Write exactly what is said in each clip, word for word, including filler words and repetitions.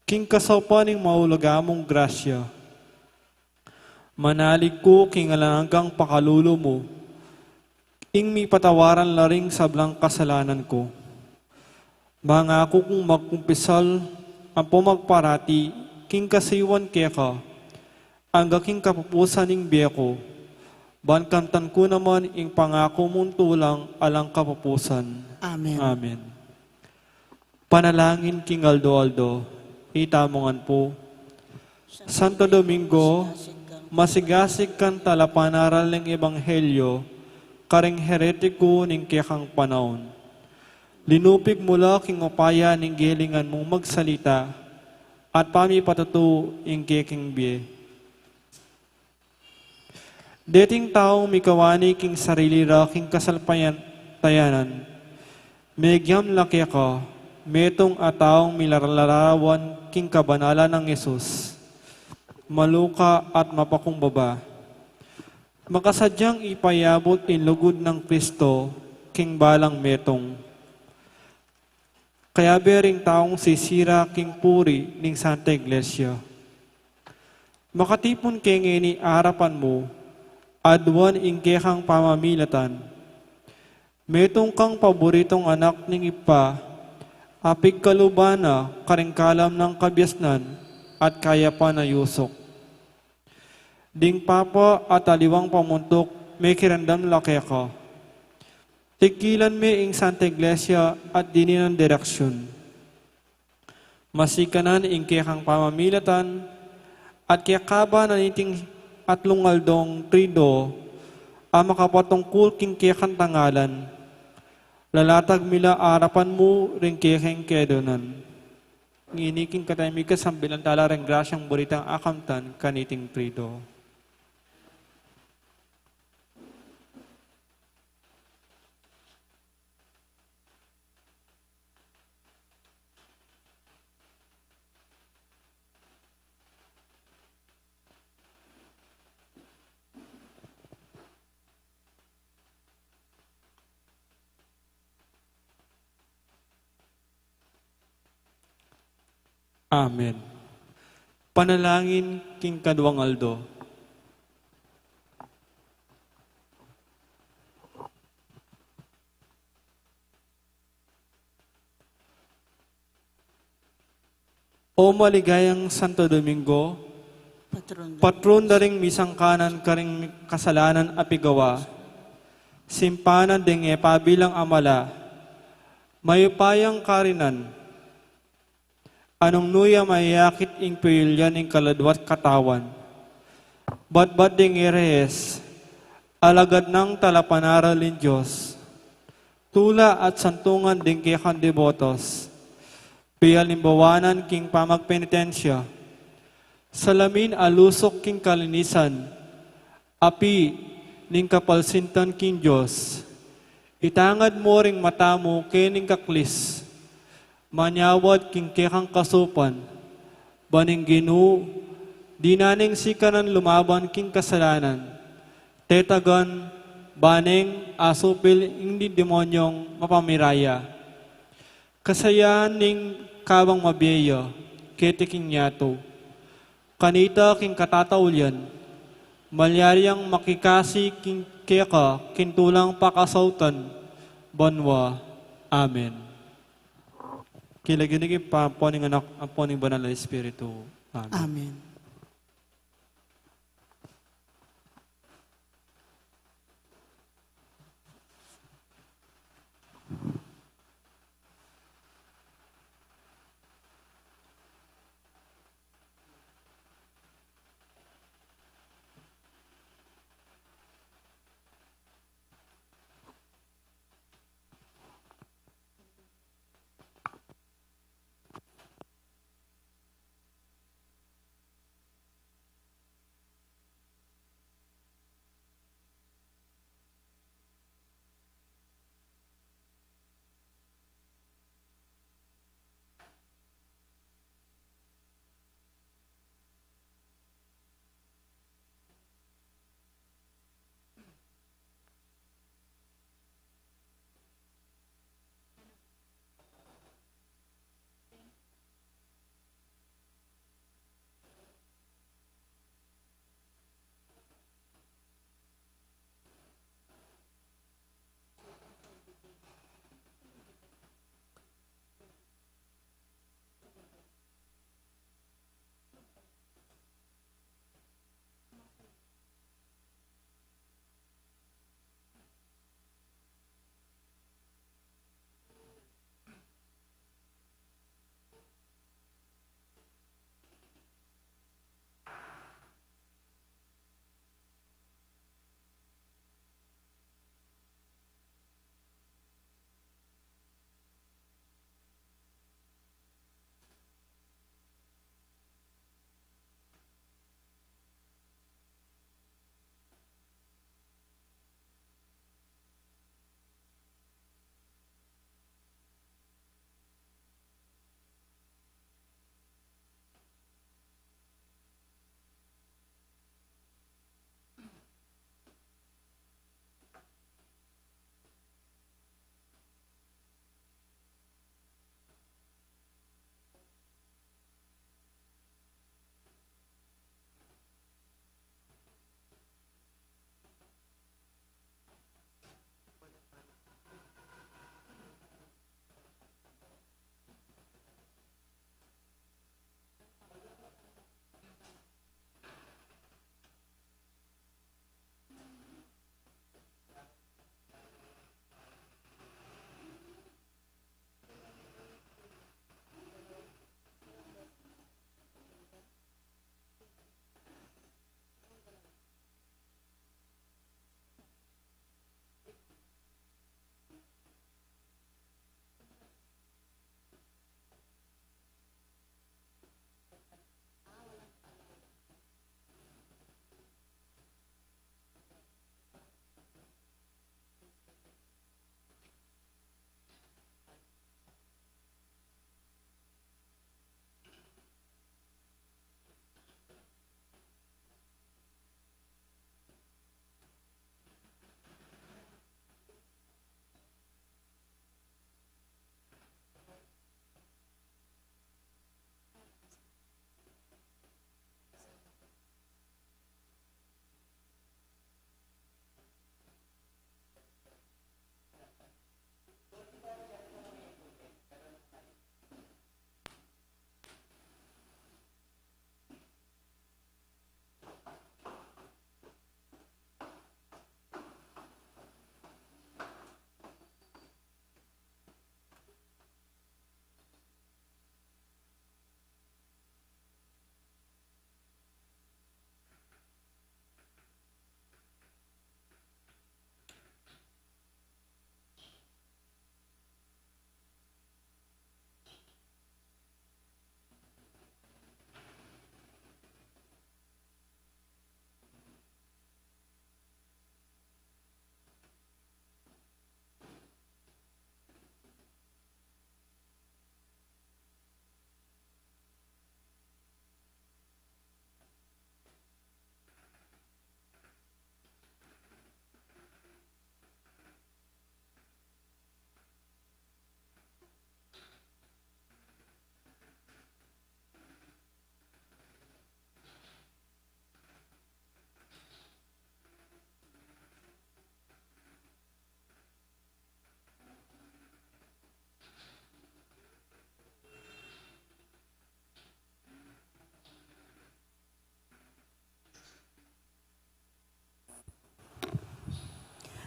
King kasaupan ning maulaga mung grasya, manalig ku king alang anggang pakalulu mu, ing mipatawaran la ring sablang kasalanan ku. Mangaku kung magkumpisal ampo magparati king kasiwan keka, angga king kapupusan ning bie ku. Ban kamtan ku naman ing pangaku mung tulang alang kapupusan. Amen. Amen. Panalangin king aldo-aldo. Itamu ngan pu. Santo Domingo, masigasig kang talapanaral ning ebanghelyo karing heretiku ning kekang panaun. Linupig mu la king upaya ning gelingan mung magsalita at pamipatutu ing kekeng bie. Deting taung mikawani king sarili ra king kasalpantayanan, megiam la keka, metung a taung milalarawan king kabanalan nang Jesus, maluka at mapakumbaba. Makasadyang ipayabut ing lugud nang Kristo king balang metung. Kayabe ring taung sisira king puri ning Santa Iglesia. Makatipun ke ngeni arapan mu, aduan ing kekang pamamilatan. Metung kang paboritung anak ning Ibpa, a pigkaluban na karing kalam nang kabiasnan at kayapan a yusuk. Ding papa at aliwang pamuntuk, mekiramdam la keka. Tikilan me ing Santa Iglesia at dinan direksyun. Masikanan ing kekang pamamilatan at kekaba na niting atlung aldong Triduo a makapatungkul king kekang tangalan. Lalatag mi la arapan mu ring kekeng kedunan. Ngeni king katamikan sambilan tala ring grasyang buritang akamtan kaniting Triduo. Amen. Panalangin king kaduang aldo. O maligayang Santo Domingo, patron da ring misangkanan karing kasalanan a pigawa, simpanan ding e pabilang a mala, mayupayang karinan, a nung ya mayakit ing piyulyan ning kaladwa't katawan. Batbat ding e reyes, alagad nang talapanaral ning Dios, tula at santungan ding kekang debotos, pialimbawanan king pamagpenitensya, salamin a lusuk king kalinisan, api ning kapalsintan king Dios. Itangad mu ring mata mu kening kaklis, manyawad king kekang kasupan, ban ing Ginu, dinan ning sikanan lumaban king kasalanan, tetagan, ban e asupil ing demonyung mapamiraya. Kasayahan ning kabang mabie ya keti king yatu. Kanita king katataulian, malyari yang makikasi king keka king tulang pakasautan banua. Amen. King lagyu ning Ibpa, ampo ning Anak, ampo ning Banal a Espiritu. Amen. Amen.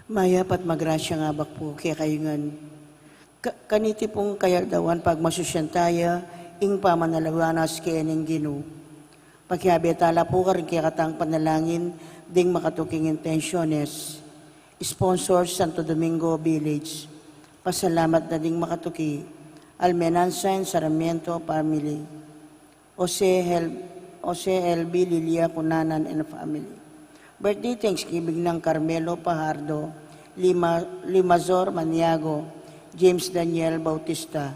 Mayap at magrasyang abak pu kekayu ngan. Ka-, kaniti pung kayaldawan pagmasusyan taya ing pamanaliwanan a aske ning Ginu. Pakiabe tala pu karing kekatang panalangin ding makatuking intensyones. Sponsor, Santo Domingo Village. Pasalamat na ding makatuki, Almenanza and Sarmiento family. Jose Hel-, Jose L B Lilia Cunanan and family. Birthday thanksgiving nang Carmelo Pajardo, Lima, Limazor Maniago, James Daniel Bautista.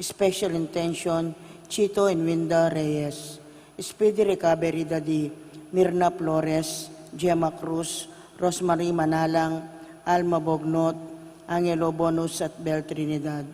Special intention, Chito and Winda Reyes. Speedy recovery, Daddy. Mirna Flores, Gemma Cruz, Rosemary Manalang, Alma Bognot, Angelo Bonus at Bel Trinidad.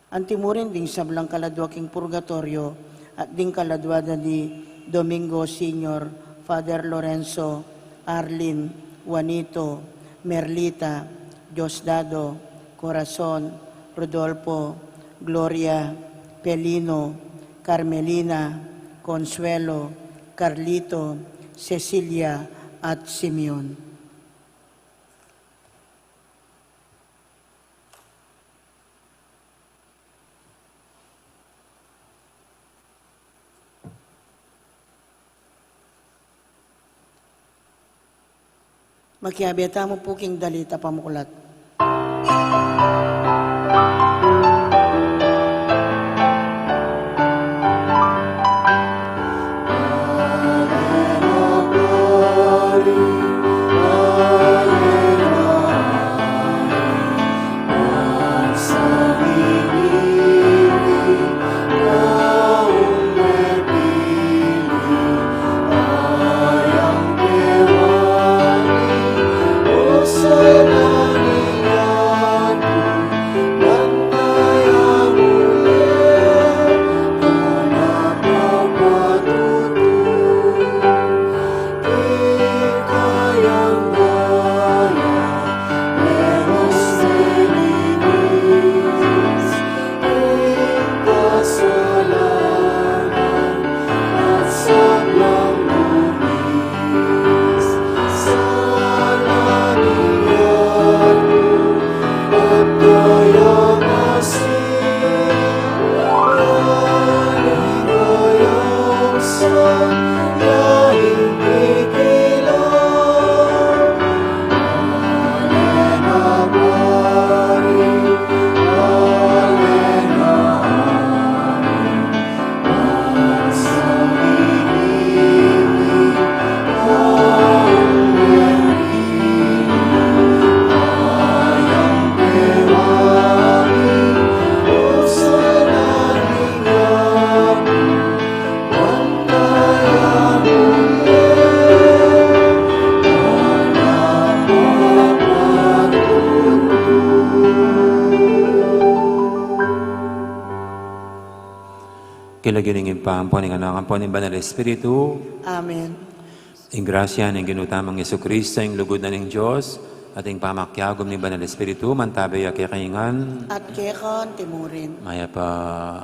Anti mu rin ding sablang kaladua king purgatoryo at ding kaladua da di Domingo Senior, Father Lorenzo, Arlene, Juanito, Merlita, Diosdado, Corazon, Rodolfo, Gloria, Pelino, Carmelina, Consuelo, Carlito, Cecilia, at Simeon. Makiabe tamu pu king dalit a pamuklat. King lagyu ning Ibpa, ampo ning Anak, ampo ning Banal Espiritu. Amen. Ing grasya ning Ginu tamung Jesucristo, ing lugud na ning Dios, at ing pamakiagum ning Banal Espiritu, mantabe ya kekayu ngan. At keka anti mu rin. Mayap a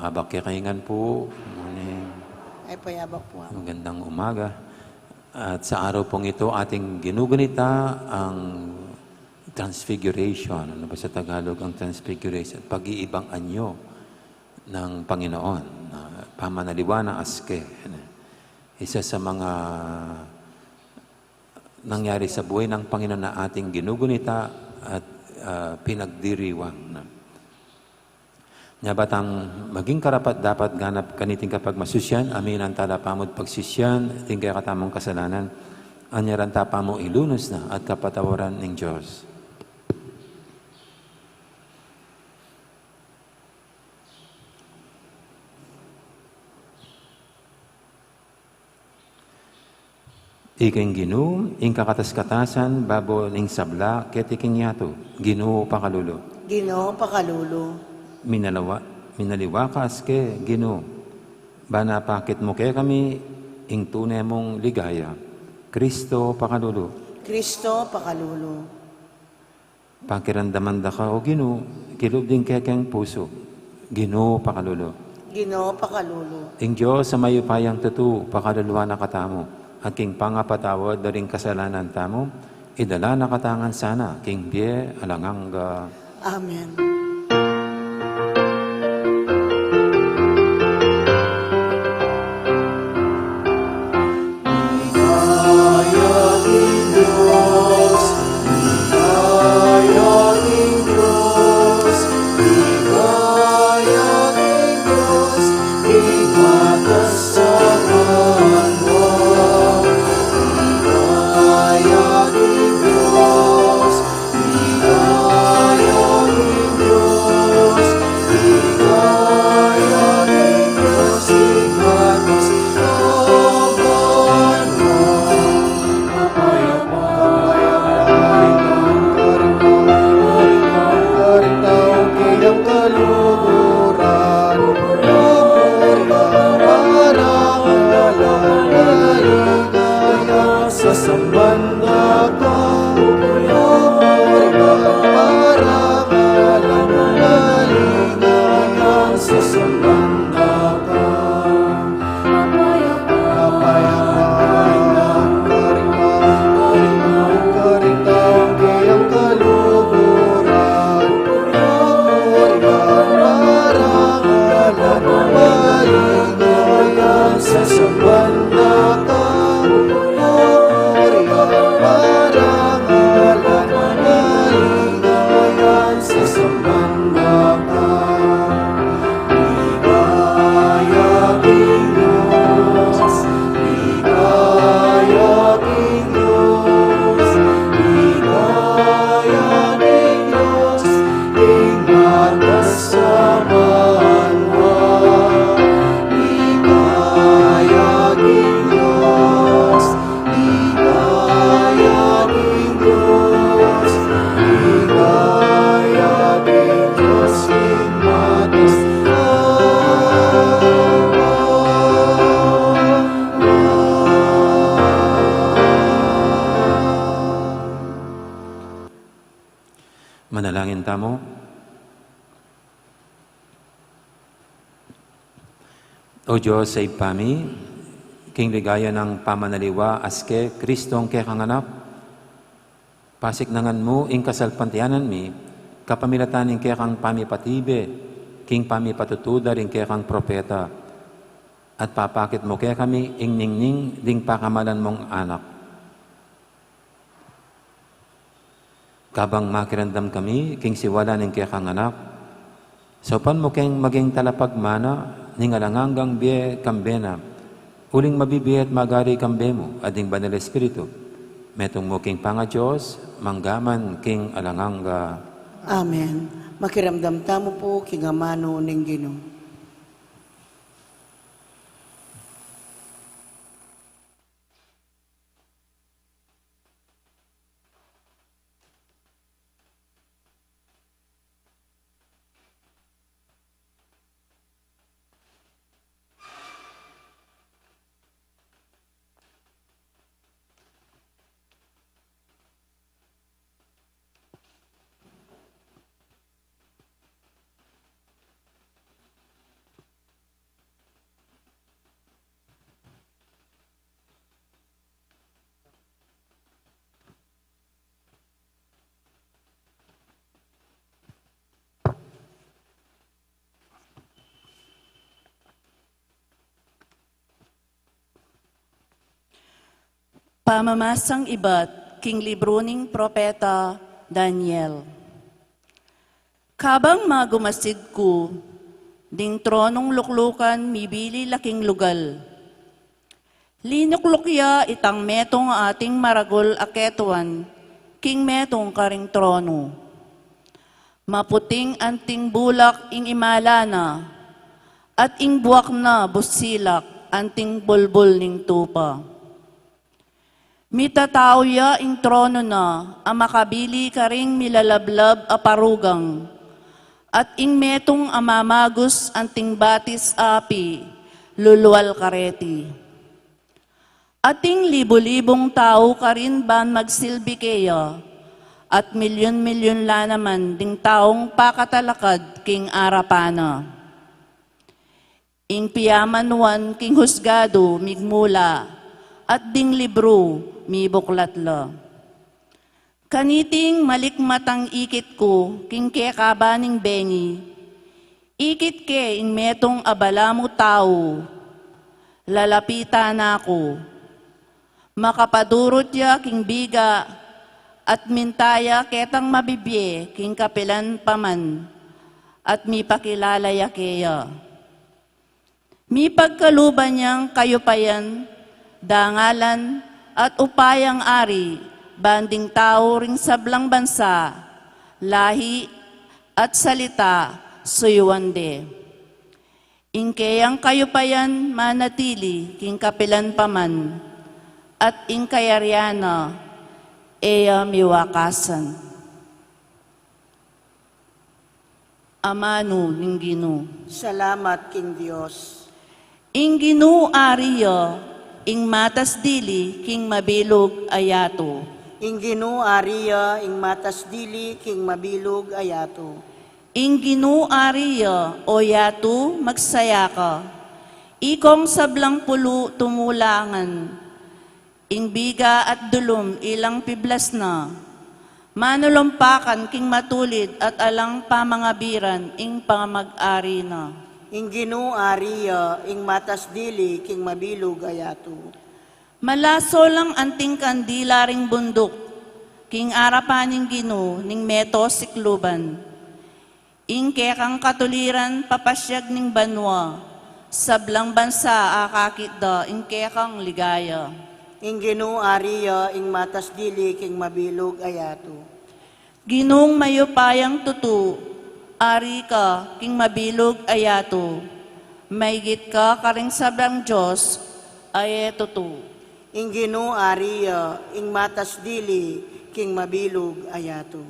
abak kekayu ngan pu. Morning. Mayap a abak pu. Magandang umaga. At sa araw pong ito, ating ginugunita ang Transfiguration. Ano ba sa Tagalog ang Transfiguration? Pag-iibang anyo ng Panginoon. Ah, pamanaliwa na aske. Isa sa mga nangyari sa buhay ng Panginoon na ating ginugunita at, ah, pinagdiriwang, no? Nya ba tang maging karapat-dapat ganap kaniting kapagmasusian, aminan tala pamu at pagsisian, ating kekatamung kasalanan, anyaran ta pamu ilunus na at kapatawaran ning Dios. Ika ing Ginu, ing kakatas-katasan babo ning sabla keti king yatu. Ginu, pakalulu. Ginu, pakalulu. Minalawa-, minaliwa ka aske, Ginu. Bana pakit mu kekami ing tune mung ligaya. Kristo, pakalulu. Kristo, pakalulu. Pakiramdaman da ka, O Ginu, kilub ding kekeng pusu. Ginu, pakalulu. Ginu, pakalulu. Ing Dios a mayupayang tutu, pakaluluan na katamu, at king pangapatawad da ring kasalanan tamu, Idala na katamu ngan sana king bie alang angga. Amen. Manalangin tamu. O Dios a Ibpa mi, king ligaya nang pamanaliwa a si Kristong kekang Anak, pasiknangan mu ing kasalpantayanan mi kapamilatan ning kekang pamipatibe king pamipatutu da ring kekang propeta, at papakit mu kekami ing ningning ding pakamalan mung Anak. Kabang makiramdam kami king siwala ning kekang Anak, saupan mu keng maging talapagmana ning alang anggang bie kambe na, uling mabibie at magari kambe mu at ding Banal Espiritu, metung mu king pangaDios, mangga man king alang angga. Amen. Makiramdam tamu pu king amanu ning Ginu. Pamamasang ibat king libru ning propeta Daniel. Kabang magumasid ku, ding tronung luklukan mibili la king lugal. Linukluk ya itang metung ating maragul a ketuan king metung karing tronu. Maputing anting bulak ing imala na, at ing buak na busilak anting bulbul ning tupa. Mitatau ya ing tronu na a makabili karing milalablab a parugang, at ing metung a mamagus anting batis a api lulual kareti. Ating libu-libung tau karin ban magsilbi keya, at milyun-milyun la naman ding taung pakatalakad king arapan na. Ing piamanuan king husgadu migmula, at ding libru mibuklat la. Kaniting malikmat ang ikit ku king kekaba ning bengi, ikit ke ing metung a balamu tau, lalapitan na ku. Makapadurut ya king biga at minta ya ketang mabibie king kapilan pa man at mipakilala ya keya. Mipagkaluban yang kayupayan, dangalan, at upayang ari, banding tau ring sablang bansa, lahi, at salita, suyuan de. Ing keyang kayupayan manatili king kapilan pa man, at ing kayarian na e ya miwakasan. Amanu ning Ginu. Salamat king Dios. Ing Ginu ari ya, ing matas dili king mabilug a yatu. Ing Ginu ari ya, ing matas dili king mabilug a yatu. Ing Ginu ari ya, o yatu, magsaya ka. Ikong sablang pulu tumulangan. Ing biga at dulum ilang piblas na. Manulumpakan king matulid at alang pamangabiran ing pamag-ari na. Ing Ginu ari ya, ing matas dili king mabilug a yatu. Malaso lang anting kandila ring bunduk, king arapan ning Ginu ning meto sikluban. Ing kekang katuliran papasyag ning banua, sablang bansa akakit da ing kekang ligaya. Ing Ginu ari ya, ing matas dili king mabilug a yatu. Ginung mayupayang tutu, ari ka king mabilug a yatu, maigit ka karing sablang dios a e tutu. Ing Ginu ari ya, ing matas dili king mabilug a yatu.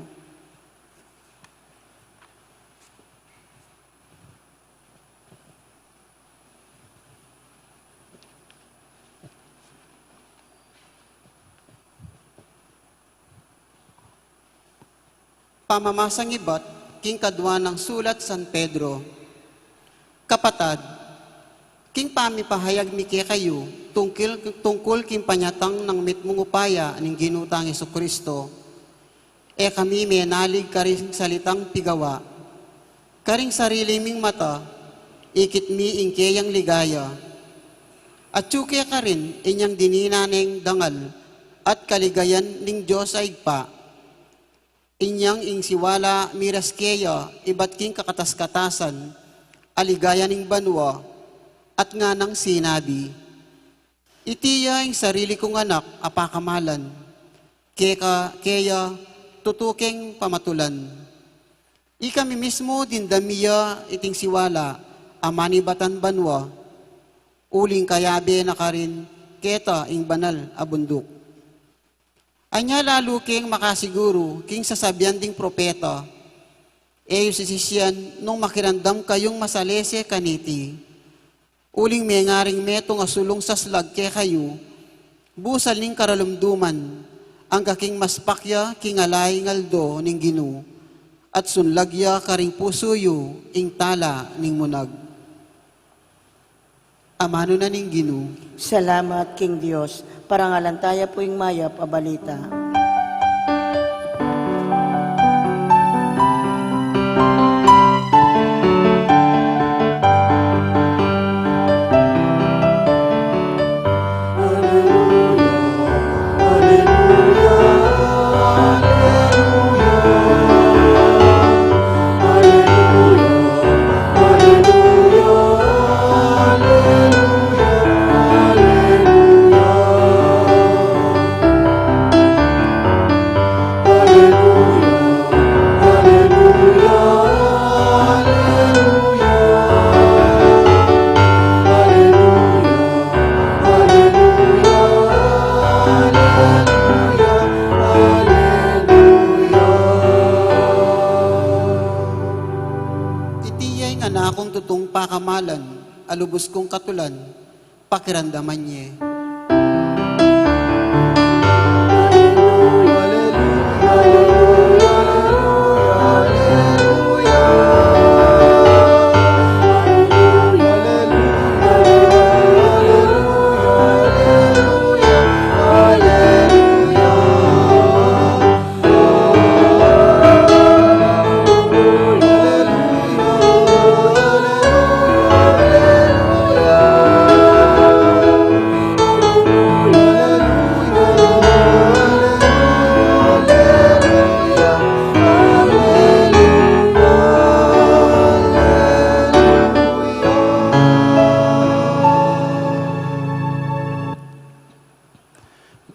Pamamasang ibat king kadua nang sulat San Pedro. Kapatad, king pamipahayag mi kekayu tungkul, tungkul king panyatang nang mitmung upaya ning Ginu tang Jesucristo, e kami menalig karing salitang pigawa. Karing sarili ming mata, ikit mi ing keyang ligaya. Atyu kekarin inyang dinina neng dangal at kaligayan ning Dios a Ibpa. Inyang ing siwala miras keya ibat king kakatas-katasan a ligaya ning banua, at nganang sinabi, "Iti ya ing sarili kung anak a pakamalan, keka, keya tutu keng pamatulan." Ikami mismu dimdam mi ya iting siwala a manibatan banua, uling kayabe na karin keta ing banal a bunduk. Anya lalu keng makasiguru king sasabian ding propeta, e yu sisisian nung makiramdam kayung masalese kaniti. Uling mengaring metung a sulung saslag kekayu, busal ning karalumduman, angga king maspak ya king alay ing aldo ning Ginu, at sunlag ya karing pusu yu ing tala ning munag. Amanu na ning Ginu. Salamat king Dios. Parangalan taya pu ing mayap a balita. Iti ya ing anak kung tutung pakamalan, a lubus kung katulan, pakiramdaman ye.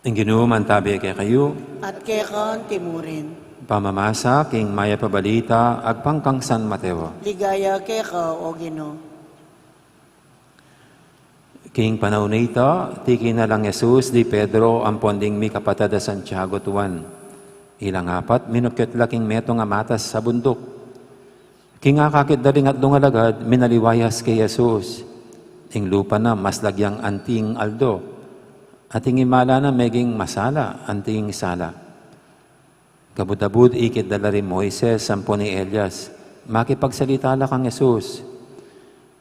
Ing Ginu mantabi kekayu. At keka antimurin. Pamamasa king Mayap a Balita agpang kang San Mateo. Ligaya keka, O Ginu. King panaun a ita, tiki na lang Jesus di Pedro ampon ding mikapatad a Santiago at Juan. Ilang apat, minukyut la king metung a matas a bunduk. King akakit da ring atlung alagad, minaliwayas kang Jesus. Ing lupa na maslag yang anting aldo, at ing imala na meging masala anting sala. Kabud-abud ikit da la ri Moises ampon i Elias, makipagsalita la kang Jesus.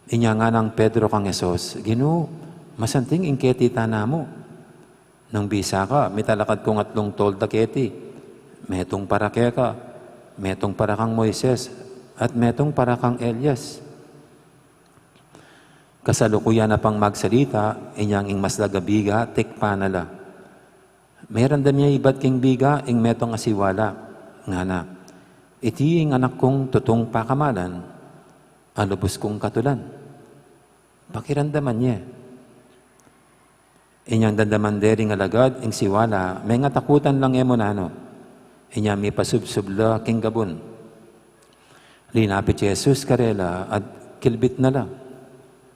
Inya nganang Pedro kang Jesus, "Ginu, masanting ing keti tana mu. Nung bisa ka, mitalakad kung atlung tolda keti. Metung para keka, metung para kang Moises, at metung para kang Elias." Kasalukuyan na pang magsalita, inyang ing maslag a biga, tikpan na la. Meramdam ya ibat king biga ing metung a siwala, ngana, "Iti ing anak kung tutung pakamalan, a lubus kung katulan. Pakiramdaman ye." Inyang damdaman de ring alagad ing siwala, mengatakutan lang e mu nanu. Inya mipasubsub la king gabun. Linapit i Jesus karela at kilbit na la.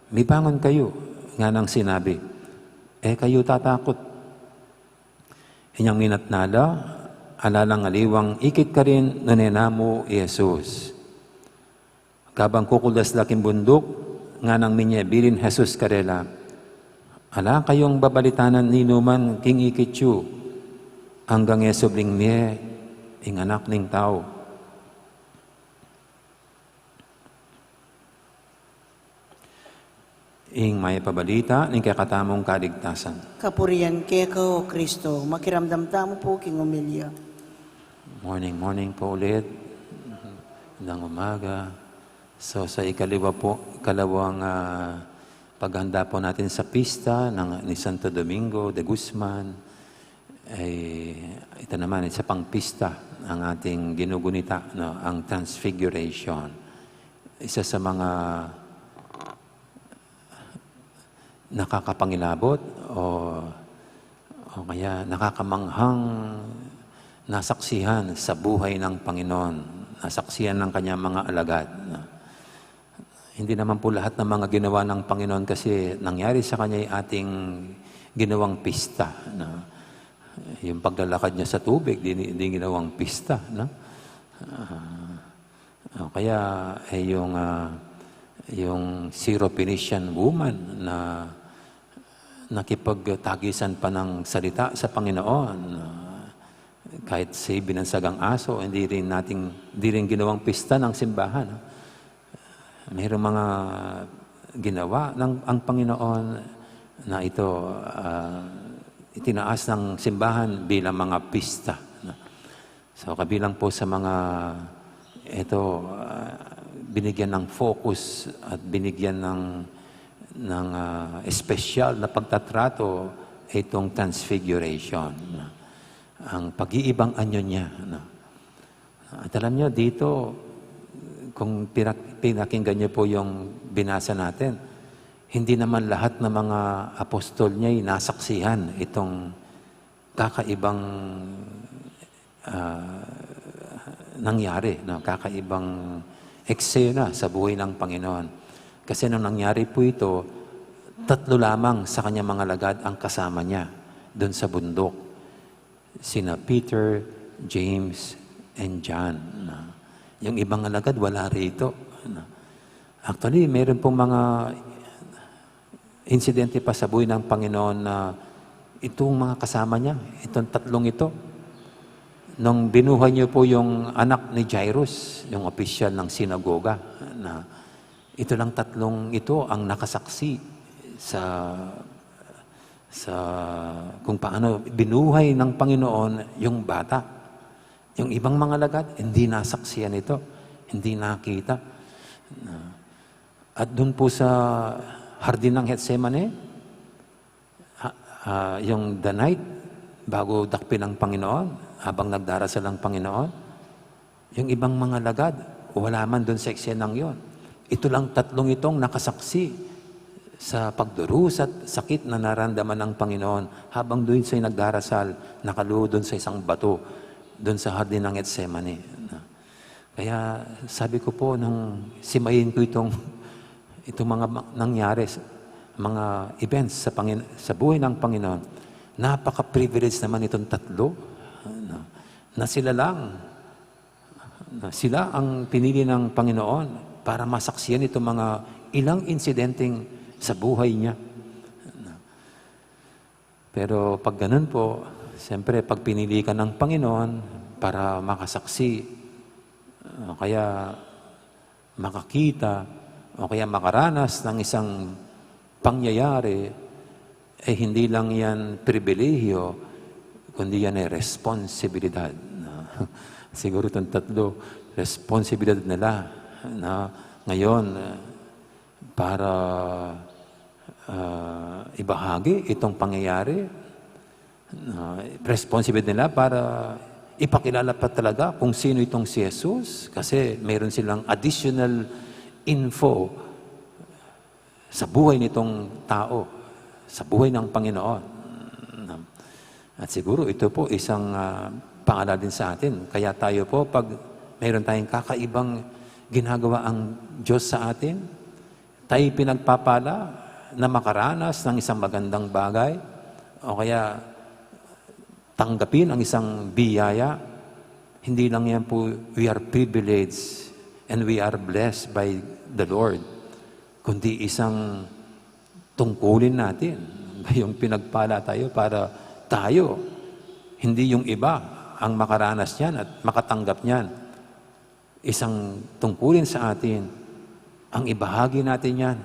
"Mibangun kayu," nganang sinabi. "E kayu tatakut." Inyang minatna la, ala lang aliwang ikit karin nune na mu i Jesus. Kabang kukuldas la king bunduk, nganang minye bilin Jesus karela, "Ala kayung babalitanan ninuman king ikit yu, anggang e subling mie ing Anak ning Tau." Ing Mayap a Balita ning kekatamung kaligtasan. Kapurian keka, O Kristo. Makiramdam tamu pu king omilya. Morning, morning po ulit. Magandang umaga. So, sa ikaliwa po, kalawang, ah, paghanda po natin sa pista ng, ni Santo Domingo de Guzman, ay, ito naman, isa pang pista ang ating ginugunita, no, ang Transfiguration. Isa sa mga nakakapangilabot o, o kaya nakakamanghang nasaksihan sa buhay ng Panginoon, nasaksihan ng kanyang mga alagad, no? Hindi naman po lahat ng mga ginawa ng Panginoon kasi nangyari sa kanya ay ating ginawang pista, no? Yung paglalakad niya sa tubig, di, di ginawang pista, no? Ah, o kaya, eh, yung, ah, yung Syrophoenician woman na nakipagtagisan pa ng salita sa Panginoon, ah, kahit si binansagang aso, hindi rin nating, hindi rin ginawang pista ng simbahan, no? Mayroong mga ginawa ng, ang Panginoon na ito, ah, itinaas ng simbahan bilang mga pista, no? So, kabilang po sa mga ito, ah, binigyan ng focus at binigyan ng, ng, ah, espesyal na pagtatrato itong Transfiguration, no? Ang pag-iibang anyo niya, no? At alam niyo, dito, kung pinak-, pinakinggan niyo po yung binasa natin, hindi naman lahat ng mga apostol niya ay nasaksihan itong kakaibang, ah, nangyari, no? Kakaibang eksena sa buhay ng Panginoon. Kasi nung nangyari po ito, tatlo lamang sa kanyang mga alagad ang kasama niya dun sa bundok. Sina Peter, James, and John, no? Yung ibang alagad, wala rito, no? Actually, meron pong mga insidente pa sa buhay ng Panginoon na itong mga kasama niya, itong tatlong ito. Nung binuhay niyo po yung anak ni Jairus, yung opisyal ng sinagoga, na ito lang tatlong ito ang nakasaksi sa, sa kung paano binuhay ng Panginoon yung bata. Yung ibang mga alagad, hindi nasaksihan ito, hindi nakita. At dun po sa Hardin ng Getsemane, ha-, ah, yung the night, bago dakpin ang Panginoon, habang nagdarasal ang Panginoon, yung ibang mga alagad, wala man dun sa eksenang yon. Ito lang tatlong itong nakasaksi sa pagdurusa at sakit na naramdaman ng Panginoon habang doon siya'y nagdarasal, nakaluhod doon sa isang bato, doon sa hardin ng Getsemani. Kaya sabi ko po, nung simayin ko itong, itong mga ma-, nangyari, sa mga events sa Pangin-, sa buhay ng Panginoon, napaka-privilege naman itong tatlo, ano, na sila lang, na sila ang pinili ng Panginoon para masaksihan itong mga ilang insidenteng sa buhay niya. Pero pag ganun po, siyempre, pag pinili ka ng Panginoon para makasaksi, o kaya makakita, o kaya makaranas ng isang pangyayari, eh, hindi lang yan pribilehiyo, kundi yan ay responsibilidad, no? Siguro itong tatlo, responsibilidad nila, no? Ngayon, eh, para, ah, ibahagi itong pangyayari, ah, responsibilidad nila para ipakilala pa talaga kung sino itong si Jesus, kasi meron silang additional info sa buhay nitong tao, sa buhay ng Panginoon. At siguro ito po isang, ah, paalala din sa atin. Kaya tayo po, pag mayroon tayong kakaibang ginagawa ang Diyos sa atin, tayo pinagpapala na makaranas ng isang magandang bagay, o kaya tanggapin ang isang biyaya, hindi lang yan po, we are privileged and we are blessed by the Lord, kundi isang tungkulin natin. Yung pinagpala tayo para tayo, hindi yung iba ang makaranas niyan at makatanggap niyan. Isang tungkulin sa atin ang ibahagi natin yan,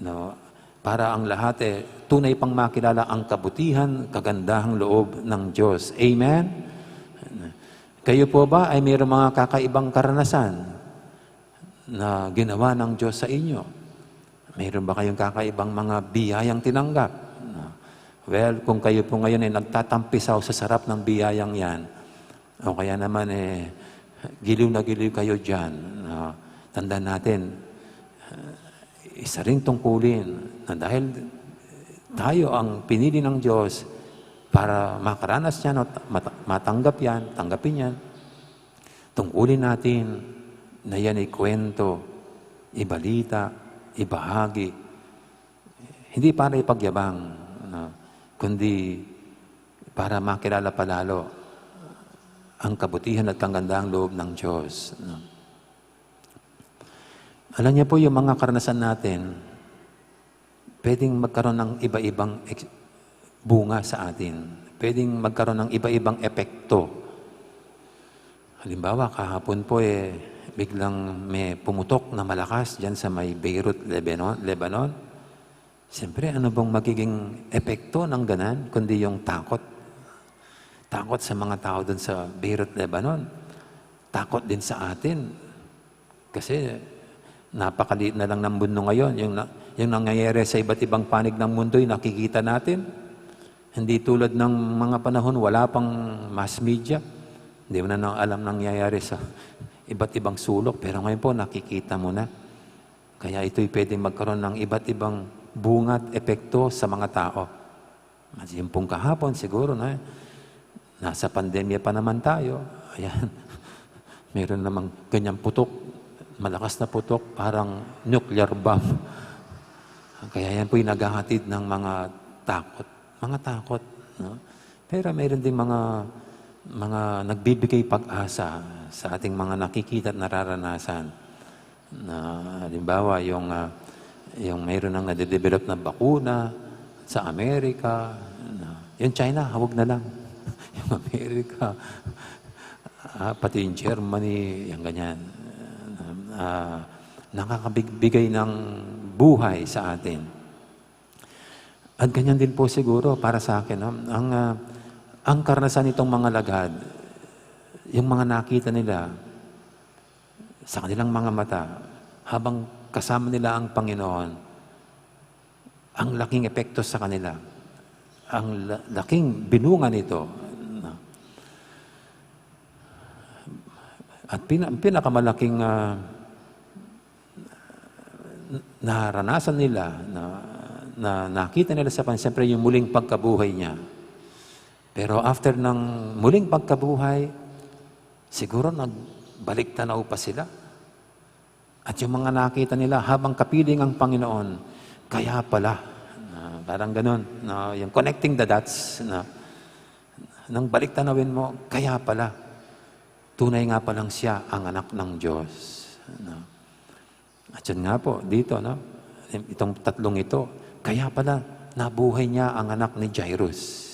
no? Para ang lahat, eh, tunay pang makilala ang kabutihan, kagandahang loob ng Diyos. Amen? Kayo po ba ay mayroong mga kakaibang karanasan na ginawa ng Diyos sa inyo? Mayroon ba kayong kakaibang mga biyayang tinanggap? No? Well, kung kayo po ngayon ay nagtatampisaw sa sarap ng biyayang yan, o kaya naman, eh, giliw na giliw kayo dyan, no? Tandaan natin, eh, isa ring tungkulin na dahil tayo ang pinili ng Diyos para makaranas niyan o ta-, mata-, matanggap yan, tanggapin yan, tungkulin natin na yan ikwento, ibalita, ibahagi. Hindi para ipagyabang, no? Kundi para makilala pa lalo ang kabutihan at kagandahang loob ng Diyos, no? Alam niyo po, yung mga karanasan natin, pwedeng magkaroon ng iba-ibang ex-, bunga sa atin. Pwedeng magkaroon ng iba-ibang epekto. Halimbawa, kahapon po, eh, biglang may pumutok na malakas dyan sa may Beirut, Lebanon, Lebanon. Siyempre, ano bang magiging epekto ng ganan, kundi yung takot? Takot sa mga tao dun sa Beirut, Lebanon. Takot din sa atin. Kasi napakaliit na lang ng mundo ngayon. Yung na-, yung nangyayari sa iba't ibang panig ng mundo, yung nakikita natin. Hindi tulad ng mga panahon, wala pang mass media. Hindi mo na alam nangyayari sa iba't ibang sulok. Pero ngayon po, nakikita mo na. Kaya ito'y pwedeng magkaroon ng iba't ibang bunga at epekto sa mga tao. At yun pong kahapon, siguro na nasa pandemya pa naman tayo. Ayan. Meron namang ganyang putok, malakas na putok, parang nuclear bomb. Kaya yan po'y naghahatid ng mga takot. Mga takot, no? Pero meron ding mga, mga nagbibigay pag-asa sa ating mga nakikita at nararanasan. Na, halimbawa, yung, ah, yung mayroon ng nade-develop na bakuna sa Amerika, na, yung China, hawag na lang. Yung Amerika, ah, pati yung Germany, yung ganyan. Ah, nakakabig-, bigay ng buhay sa atin. At ganyan din po siguro para sa akin, no? Ang, ah, ang karanasan nitong mga lagad, yung mga nakita nila sa kanilang mga mata, habang kasama nila ang Panginoon, ang laking epekto sa kanila, ang la-, laking binunga nito, no? At pina-, pinakamalaking, ah, naranasan nila, na, na nakita nila sa pan-, siyempre, yung muling pagkabuhay niya. Pero after ng muling pagkabuhay, siguro nagbalik tanaw pa sila. At yung mga nakita nila habang kapiling ang Panginoon, kaya pala, na parang ganun, na yung connecting the dots, na nang balik tanawin mo, kaya pala, tunay nga palang siya ang anak ng Diyos. Na, at yun nga po, dito, no? Itong tatlong ito, kaya pala, nabuhay niya ang anak ni Jairus.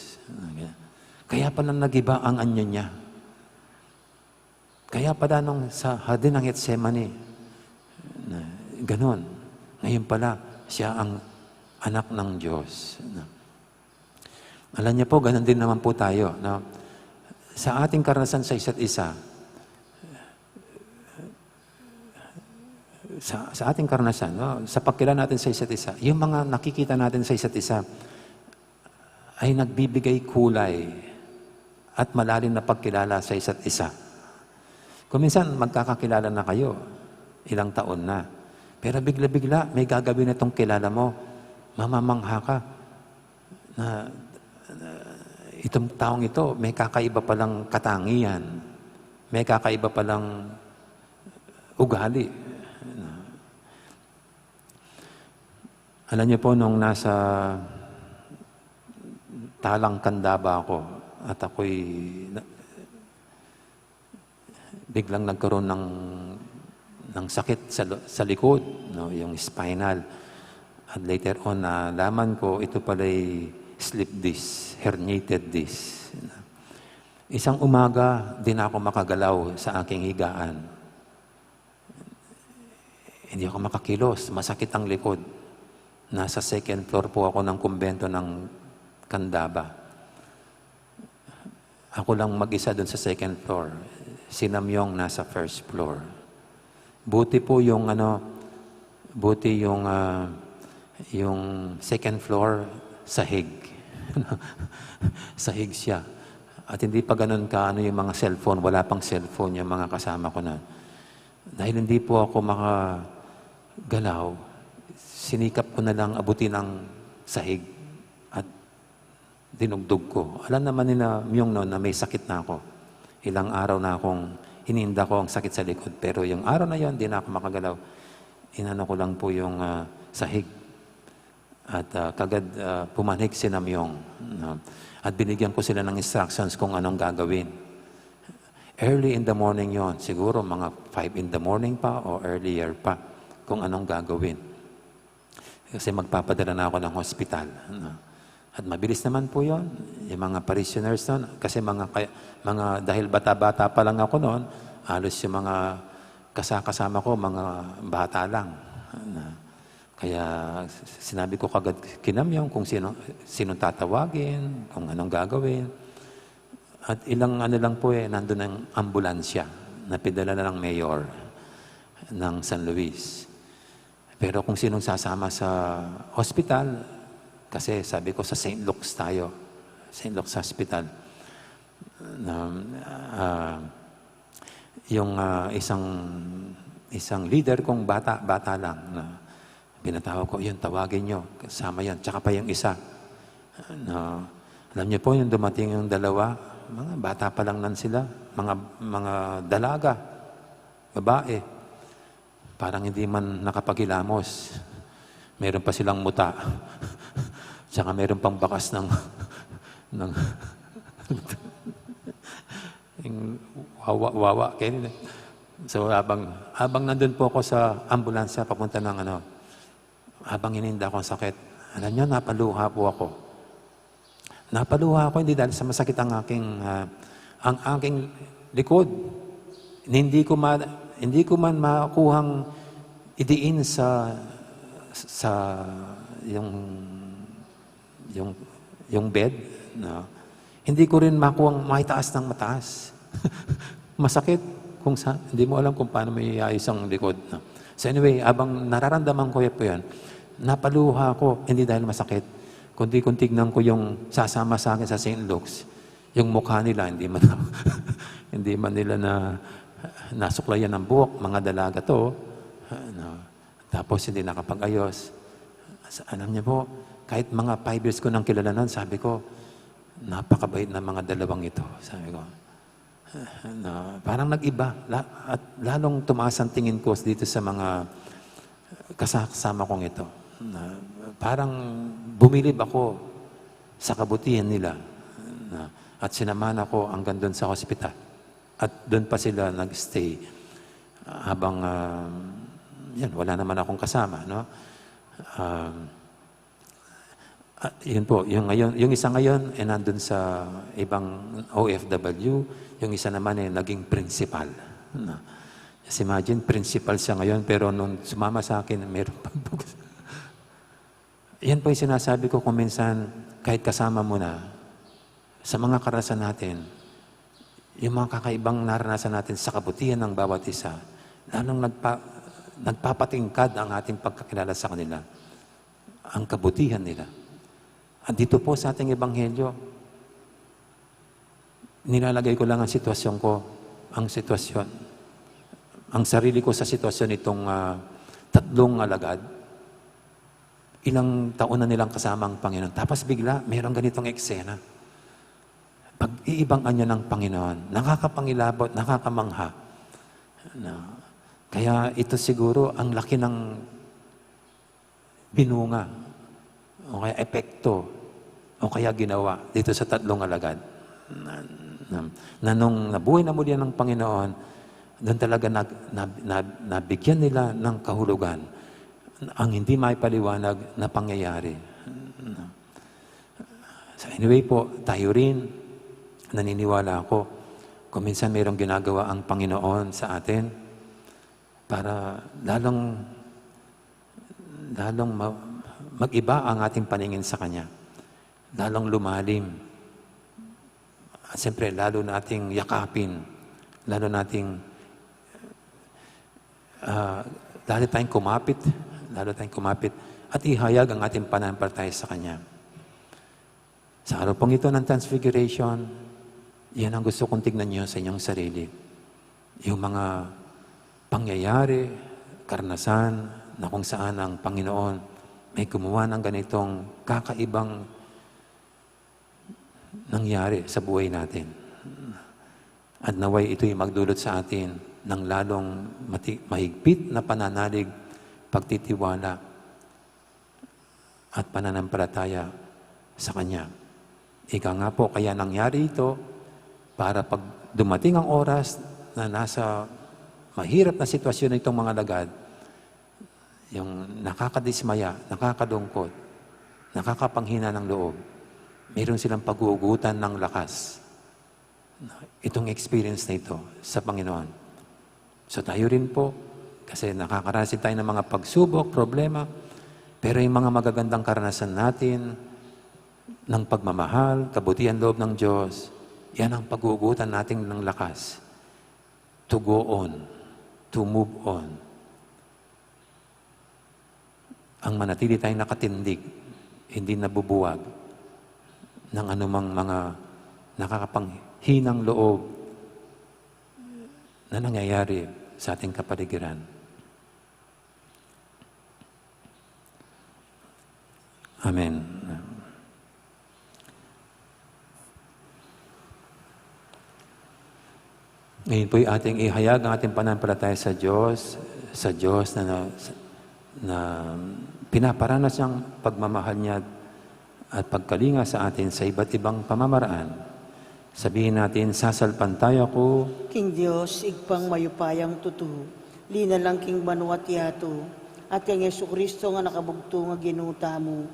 Kaya pala nagiba ang anyo niya. Kaya pala nung sa Hardin ng Getsemani, na, ganun. Ngayon pala, siya ang anak ng Diyos. Na, alam niyo po, ganun din naman po tayo, no? Sa ating karanasan sa isa't isa, sa, sa ating karanasan, no? Sa pagkilala natin sa isa't isa, yung mga nakikita natin sa isa't isa, ay nagbibigay kulay at malalim na pagkilala sa isa't isa. Kung minsan, magkakakilala na kayo, ilang taon na. Pero bigla-bigla, may gagawin itong kilala mo, mamamangha ka na, na itong taong ito, may kakaiba palang katangian, may kakaiba palang ugali. Alam niyo po, nung nasa Talang Candaba ako at ako'y na-, biglang nagkaroon ng, ng sakit sa lo-, sa likod, no, yung spinal. At later on, nalaman ko, ito pala'y slip disc, herniated disc. Isang umaga, di na ako makagalaw sa aking higaan. Hindi ako makakilos, masakit ang likod. Nasa second floor po ako ng kumbento ng Candaba. Ako lang mag-isa dun sa second floor. Si Namyong nasa first floor. Buti po yung ano, buti yung, ah, yung second floor, sahig. Sahig siya. At hindi pa ganun ka, ano, yung mga cellphone, wala pang cellphone yung mga kasama ko na. Dahil hindi po ako makagalaw, sinikap ko na lang abutin ang sahig at dinugtog ko. Alam naman ni Namyong noon na may sakit na ako. Ilang araw na akong ininda ko ang sakit sa likod. Pero yung araw na yon, di na ako makagalaw. Inano ko lang po yung, ah, sahig. At, ah, kagad, ah, pumanhik si Namyong, no? At binigyan ko sila ng instructions kung anong gagawin. Early in the morning yon, siguro mga five in the morning pa o earlier pa, kung anong gagawin. Kasi magpapadala na ako ng hospital, no? At mabilis naman po yon, yung mga parishioners nun, kasi mga kay-, mga, dahil bata-bata pa lang ako noon, halos yung mga kasakasama ko, mga bata lang, no? Kaya s-, sinabi ko kagad kay Namyong kung sino, sinong tatawagin, kung anong gagawin. At ilang ano lang po eh, nandun ang ambulansya na pinadala na ng mayor ng San Luis. Pero kung sinong sasama sa hospital, kasi sabi ko sa Saint Luke's tayo, Saint Luke's Hospital. Na, ah, yung, ah, isang, isang leader kong bata, bata lang, na pinatawag ko, "Yun, tawagin nyo, kasama yan, tsaka pa yung isa." Na, alam niyo po, yung dumating yung dalawa, mga bata pa lang nan sila, mga, mga dalaga, babae. Parang hindi man nakapaghilamos. Meron pa silang muta. Tsaka meron pang bakas ng, ng, yung wawa, wawa. Kaya, so, habang, habang nandun po ako sa ambulansya, papunta ng ano, habang ininda ko ang sakit, alam niyo, napaluha po ako. Napaluha ako, hindi dahil sa masakit ang aking, ah, ang aking likod. Hindi ko ma-, hindi ko man makuhang idiin sa, sa, yung, yung, yung bed, no? Hindi ko rin makuhang maitaas ng mataas. Masakit kung sa, hindi mo alam kung paano mo iayos ang likod, no? So anyway, abang nararamdaman ko yan po yan, napaluha ako, hindi dahil masakit, kundi kung tignan ko yung sasama sa akin sa Saint Luke's, yung mukha nila, hindi man, hindi man nila na, nasuklayan ng buhok, mga dalaga to, ano, Tapos hindi nakapag-ayos. Sa-, alam niyo po, kahit mga five years ko nang kilala nun, sabi ko, "Napakabait ng mga dalawang ito," sabi ko. Na parang nag-iba, la-, at lalong tumaas ang tingin ko dito sa mga kasama kong ito. Na parang bumilib ako sa kabutihan nila. Na, at sinamahan ako hanggang dun sa hospital. At dun pa sila nag-stay. Habang, ah, yan, wala naman akong kasama, no? Ah, ah, yun po, yung ngayon, yung isa ngayon, eh, nandun sa ibang O F W, yung isa naman, eh, naging principal. No? Just imagine, principal siya ngayon, pero nung sumama sa akin, meron pang bugso. Yan po yung sinasabi ko kung minsan, kahit kasama mo na, sa mga karanasan natin, yung mga kakaibang naranasan natin sa kabutihan ng bawat isa, lalong nagpa-, nagpapatingkad ang ating pagkakilala sa kanila, ang kabutihan nila. At dito po sa ating ebanghelyo, nilalagay ko lang ang sitwasyon ko, ang sitwasyon, ang sarili ko sa sitwasyon nitong, ah, tatlong alagad. Ilang taon na nilang kasama ang Panginoon. Tapos bigla, mayroong ganitong eksena. Pag-iibang anyo ng Panginoon, nakakapangilabot, nakakamangha. Na, kaya ito siguro ang laki ng binunga, o kaya epekto, o kaya ginawa dito sa tatlong alagad. Na, na, na nung nabuhay na muli ng Panginoon, doon talaga nag-, nab-, nab-, nabigyan nila ng kahulugan ang hindi maipaliwanag na pangyayari. So anyway po, tayo rin, naniniwala ako, kung minsan mayroong ginagawa ang Panginoon sa atin para lalong, lalong ma-, mag-iba ang ating paningin sa Kanya, lalong lumalim. At siyempre, lalo nating yakapin, lalo nating, ah, lalo tayong kumapit, lalo tayong kumapit at ihayag ang ating pananampalataya sa Kanya. Sa araw pong ito ng Transfiguration, yan ang gusto kong tignan niyo sa inyong sarili. Yung mga pangyayari, karanasan na kung saan ang Panginoon may gumawa ng ganitong kakaibang nangyari sa buhay natin. At naway ito'y magdulot sa atin ng lalong mati-, mahigpit na pananalig, pagtitiwala, at pananampalataya sa Kanya. Ika nga po, kaya nangyari ito para pag dumating ang oras na nasa mahirap na sitwasyon na itong mga alagad, yung nakakadismaya, nakakalungkot, nakakapanghina ng loob, mayroon silang paghuhugutan ng lakas. Itong experience na ito sa Panginoon. So tayo rin po, kasi nakakaranas din tayo ng mga pagsubok, problema, pero yung mga magagandang karanasan natin ng pagmamahal, kabutihan loob ng Diyos, yan ang paghuhugutan natin ng lakas to go on, to move on. Ang manatili tayong nakatindig, hindi nabubuwag ng anumang mga nakakapanghinang loob na nangyayari sa ating kapaligiran. Amen. Ngayon po'y ating ihayag ang ating pananampalataya sa Diyos, sa Diyos na, na, na pinaparanas niyang pagmamahal niya at pagkalinga sa atin sa iba't ibang pamamaraan. Sabihin natin, "Sasalpantaya ku king Dios, Ibpang mayupayang tutu, linalang king banua't yatu, at kang Jesucristo nga nakabugtung a Ginu tamu,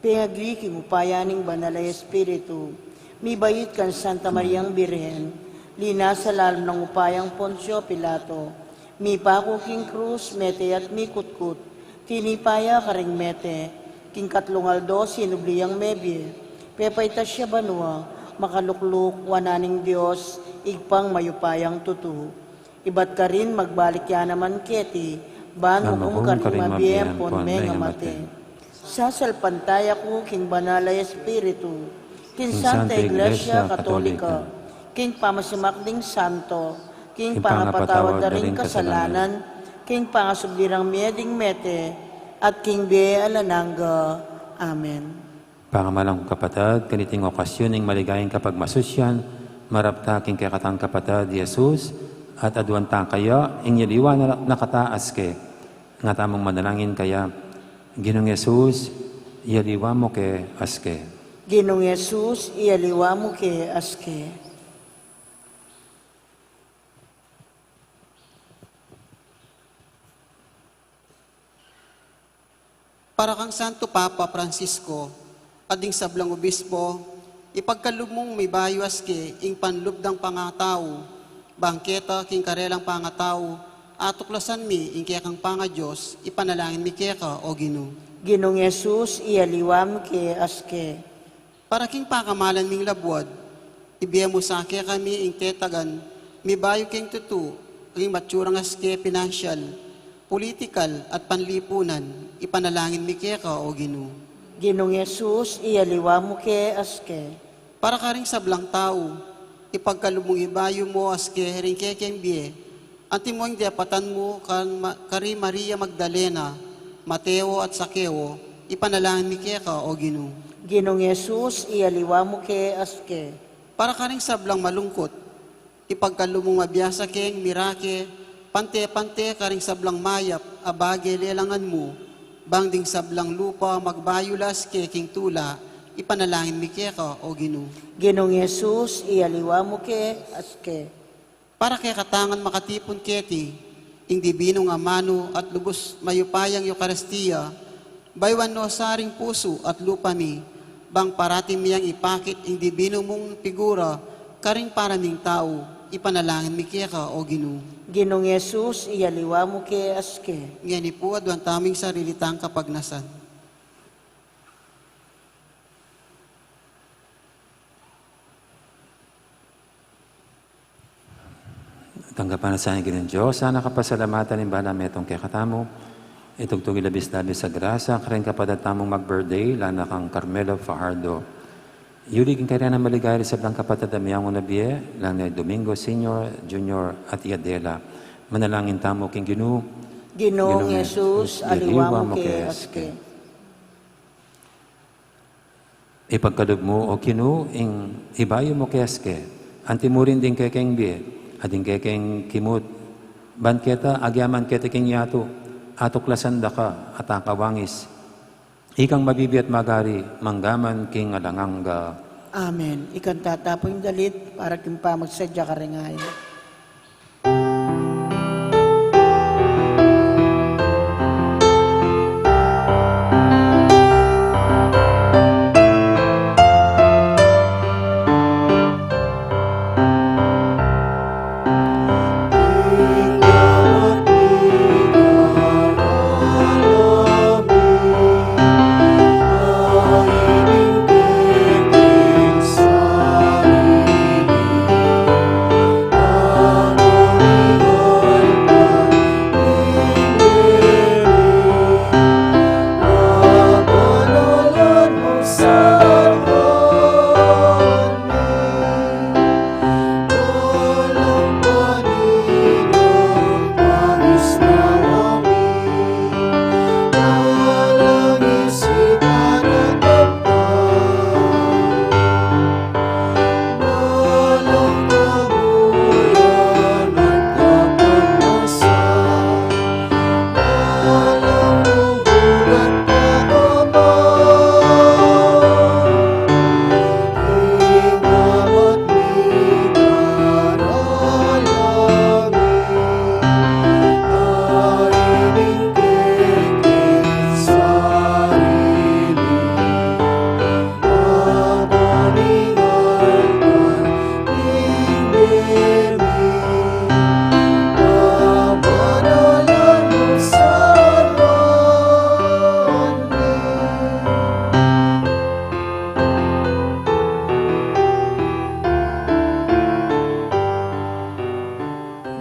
pengagli king upaya ning Banal a Espiritu, mibait kang Santa Mariang Birhen, linasa lalam ning upayang Poncio Pilato, mipaku king krus, mete at mikutkut, tinipa ya karing mete, king katlung aldo sinubli yang mebie, pepaitas ya banua, makalukluk wanan ning Dios, Ibpang mayupayang tutu. Ibat karin magbalik ya naman keti, ban ukum karing mabie ampon mengamate. Sasalpantaya ku king Banal a Espiritu, king Santa Iglesia Katolika, king pamasimak ding santo, king pangapatawad da ring kasalanan, King pangasubli rang mie ding mete, at king bie alang angga. Amen. Pakamalan kung kapatad, kaniting okasyon ning maligayang kapagmasusyan, marap ta king kekatang kapatad Jesus, at aduan ta kaya, ing yaliwa na, na kata aske. Nga tamung manalangin kaya, Ginung Jesus, yaliwa mu ke aske. Ginung Jesus, yaliwa mu ke aske. Para kang Santo Papa Francisco, at ding sablang obispo, ipagkalub mung mibayu aske ing panlub dang pangatau, bang keta king karelang pangatau, atuklasan mi ing kekang panga-Dios, ipanalangin mi keka, O Ginu. Ginung Jesus, iyaliwa mu ke aske. Para king pakamalan ming labuad, ibie mu sa kekami ing tetagan, mibayu king tutu, king matsurang aske pinansyal, politikal, at panlipunan, ipanalangin mi keka, O Ginu. Ginung Jesus, iyaliwa mu ke aske. Para karing sablang tau, ipagkalub mung ibayu mu aske ring kekeng bie, antimo ing depatan mu kan Ma-, kari Maria Magdalena, Mateo at Sakeo, ipanalangin mi keka, O Ginu. Ginung Jesus, iyaliwa mu ke aske. Para karing sablang malungkut, ipagkalub mung mabiasa keng mirake, pante-pante karing sablang mayap a bage lelangan mu, bang ding sablang lupa magbayu la aske king tula, ipanalangin mi keka, O Ginu. Ginung Jesus, iyaliwa mu ke aske. Para kekatang makatipun keti, ing dibinung amanu at lubus mayupayang Eukaristia, bayuan no sa ring pusu at lupa mi, bang parati mi yang ipakit ing dibinu mung figura karing para ming tau, ipanalangin mi keka, O Ginu. Ginung Jesus, iyaliwa mu ke aske. Ngeni pu, aduan tamu ing sarili tang kapagnasan. Tanggapan na sa ing Ginung Dios, sana kapasalamatan ning bala metung kekatamu. Itugtug ing labis-labis a grasya karing kapatad tamung mag-birthday, lana kang Carmelo Fajardo. Yuli king kareng maligaya ring sablang kapatad a miyanguna bie, lana i Domingo Senior, Junior, at i Adela. Manalangin tamu king Ginu. Ginung Jesus, aliwa mu ke aske. Ipagkalub mu, O Ginu, ing ibayu mu ke aske, antimo rin ding kekeng bie, at ding kekeng kimut, ban keta agyaman keti king yatu, atuklasan da ka, at akawangis. Ikang mabibie at magari, mangga man king alang angga. Amen. Ikang tatapu ing dalit, para king pamagsadya karing ayu.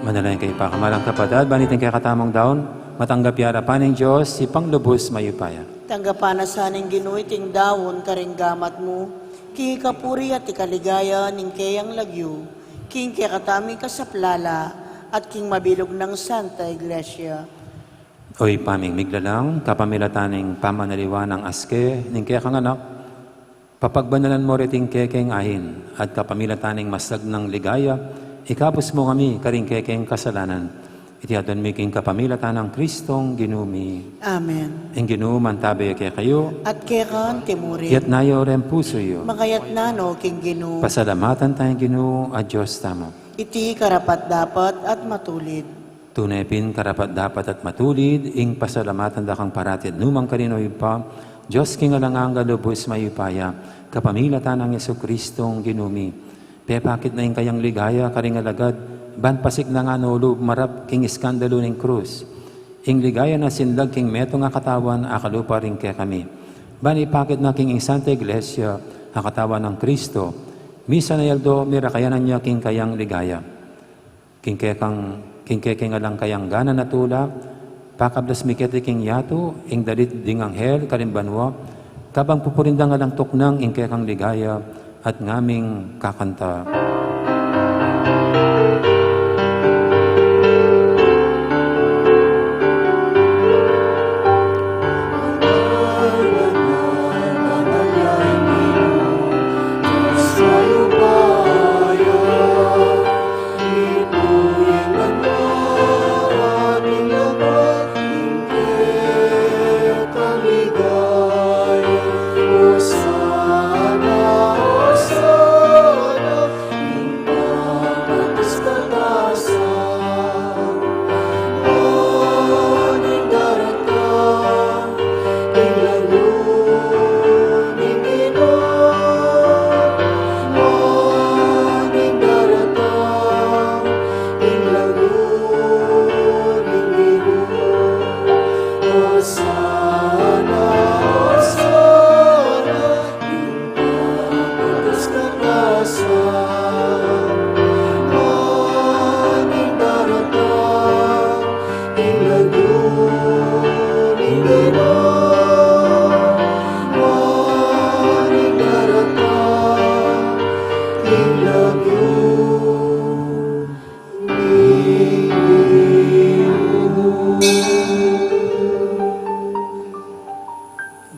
Manalangin kayu pakamalan kung kapatad, ban iting kekatamung daun, matanggap ya arapan ning Dios, Ibpang lubus mayupaya. Tanggapan na sa ning Ginu iting daun karing gamat mu, king ikapuri at ikaligaya ning keyang lagyu, king kekatamung kasaplalan, at king mabilug nang Santa Iglesia. O Ibpa ming miglalang, kapamilatan ning pamanaliwa nang aske ning kekang Anak, papagbanalan mu reting kekeng ain, at kapamilatan ning masagnang ligaya, ikabus mu kami karing kekeng kasalanan. Iti aduan mi king kapamilatan nang Kristong Ginu mi. Amen. Ing Ginu mantabe ya kekayu. At keka mu rin. Iyatas yu ring pusu yu. Makayatas no king Ginu. Pasalamatan taya ing Ginu a Dios tamu. Iti karapat-dapat at matulid. Tune pin karapat-dapat at matulid ing pasalamatan da kang parati at nukarin man, O Ibpa, Dios king alang angga, lubus mayupaya, kapamilatan nang Jesukristong Ginu mi. Pepakit na ing kayang ligaya karing alagad, ban pasiknangan no lub marap king iskandalu ning krus. Ing ligaya na sinlag king metung a katawan a kalupa ring kekami, ban ipakit na king Santa Iglesia a katawan nang Kristo. Misan a aldo mirakayanan ya king kayang ligaya. King kekang, king kekeng alang kayangganan a tula, pakablas mi keti king yatu ing dalit ding anghel karing banua, kabang pupurian dang alang tuknang ing kekang ligaya at ngaming kakanta.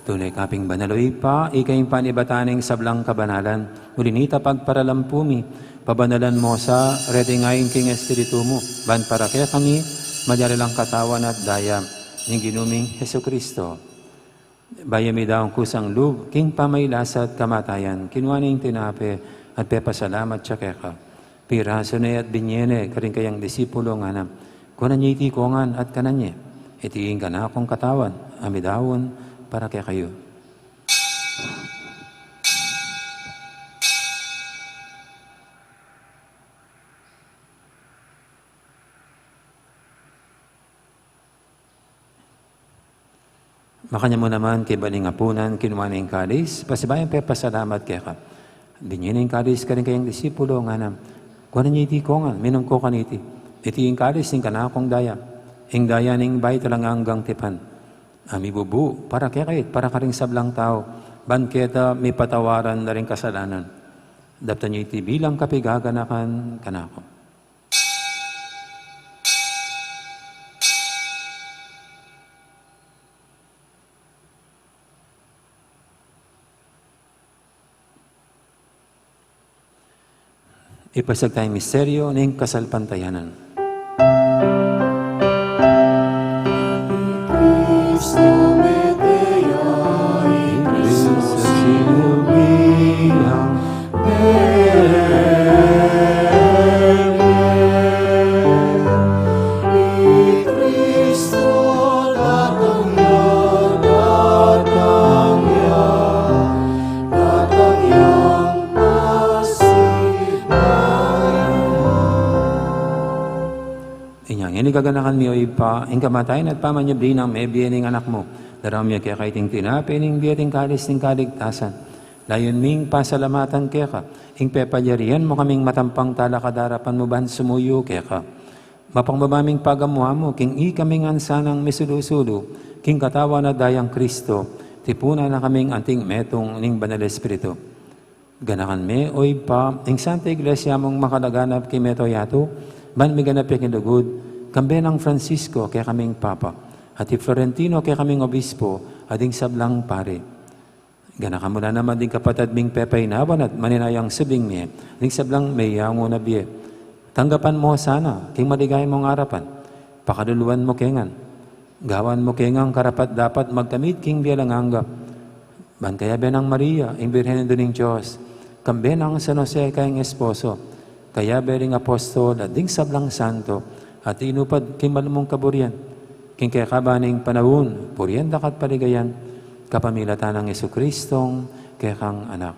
Tune ka pin banal, O Ibpa, ika ing panibatan ning sablang kabanalan. Uli na nita pagparalampu mi, pabanalan mu sa reting ain king Espiritu mu, ban para kekami malyari lang katawan at daya ning Ginu ming Jesucristo. Bayu midaun kusang lub king pamagkasakit at kamatayan, kinua ne ing tinape at pepasalamat ya keka. Pirasu ne at binie ne karing kayang disipulo, ngana: Kuanan ye iti kongan at kanan ye. Iti ing kanakung katawan a midaun para kekayu. Makanyan mu naman kaybat ning apunan, kinua ne ing kalis, pasibayu yang pepasalamat keka. Binie ne ing kalis karing kayang disipulo, ngana: Kuanan ye iti kongan, minum ko kaniti. Iti ing kalis ning kanakung daya, ing daya ning bayu at alang anggang tipan, a mibubu para kekayu at para karing sablang tau, ban keta mipatawaran da ring kasalanan. Daptan ye iti bilang kapaganakan kanaku. Ipasiag taya ing misteryu ning kasalpantayanan. Cristo mete ya, Cristo sinubilang, Inya ngeni, kaganakan mi, O Ibpa, ing kamatayan at pamanyubli nang mebie ning Anak mu, daraun mi keka iting tinape ning bie at ing kalis ning kaligtasan. Layun ming pasalamatan keka ing pepalyarian mu kaming matampang talakad king arapan mu ban sumuyu keka. Mapakumbaba ming pagamu-amu king ikami ngan sanang misulu-sulu king katawan at dayang Cristo, tipunan na kaming anting metung ning Banal Espiritu. Ganakan me, O Ibpa, ing Santa Iglesia mung makalaganap king mabilug a yatu, Ban miganap ya king lugud, kambe nang Francisco, kekaming Papa, at i Florentino, kekaming Obispo, at ding sablang pari. Ganakan mu la naman ding kapatad ming pepainawan at maninayang subling mie, ding sablang meyangu na bie. Tanggapan mu sana king maligaya mung arapan. Pakaluluan mu kengan. Gawan mu kengang karapat-dapat magkamit king bie alang angga. Ban kayabe nang Maria, ing Birhen Indu ning Dios, kambe nang San Jose, kayang esposo, kayabe ring apostol, at ding sablang santo, at inupad king malumung kaburian, king kekaban ning panaun, purian da ka at paligayan, kapamilatan nang Jesucristong kekang Anak.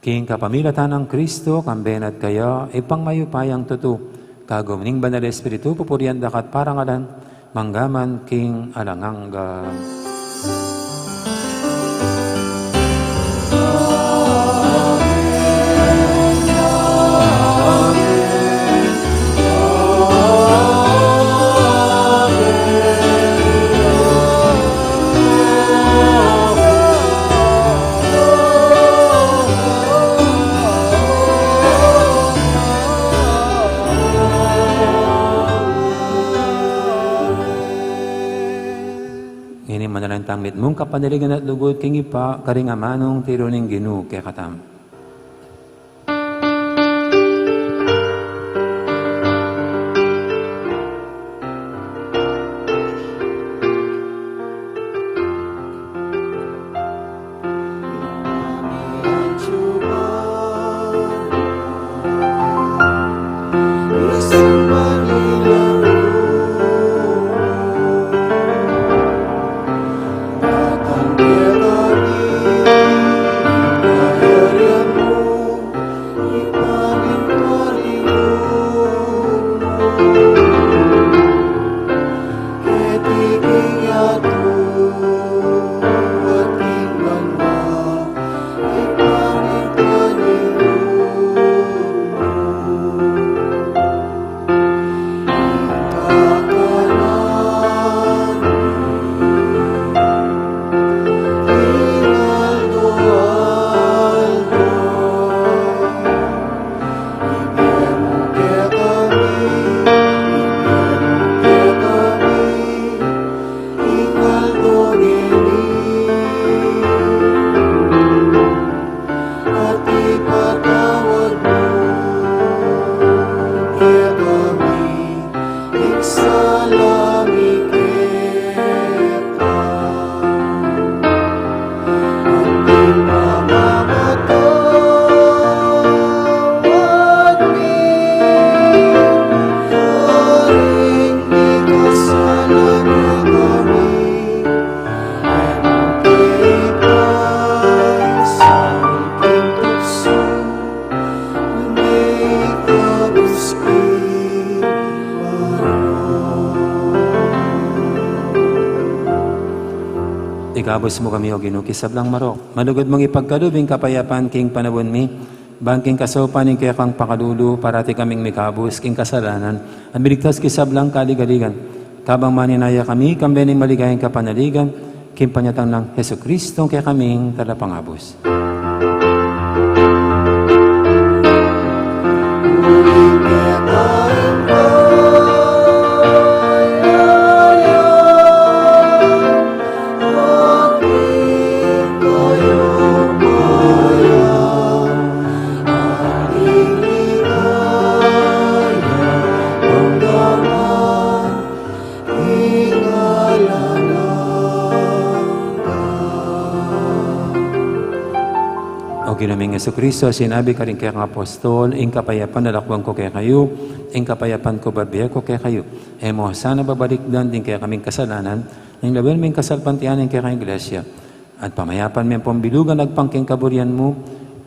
King kapamilatan nang Kristo, kambe na at kaya, Ibpang mayupayang tutu, kagum ning Banal Espiritu, pupurian da ka at parangalan, mangga man king alang angga. Ngeni manalangin tang mitmung kapanaligan at lugud king Ibpa, karing amanung tiru ning Ginu kekatamu. Ikabus mu kami, O Ginu, king sablang marok. Malugud mung ipagkalub ing kapayapan king panaun mi, ban king kasaupan ning kekang pakalulu, parati kaming mikabus king kasalanan, at miligtas king sablang kaligaligan. Kabang maninaya kami, kambe ning maligayang kapanaligan, king panyatang nang Jesucristo, kekaming Talapangabus. O Ginu ming Jesucristo, sinabi karing kekang apostol, ing kapayapan lalakwan ku kekayu, ing kapayapan ku bibie ku kekayu. E mu sana babalikdan ding kekaming kasalanan, nune lawen mu ing kasalpantayanan ning kekang Iglesia. At pamayapan me ampong bilugan agpang king kaburian mu,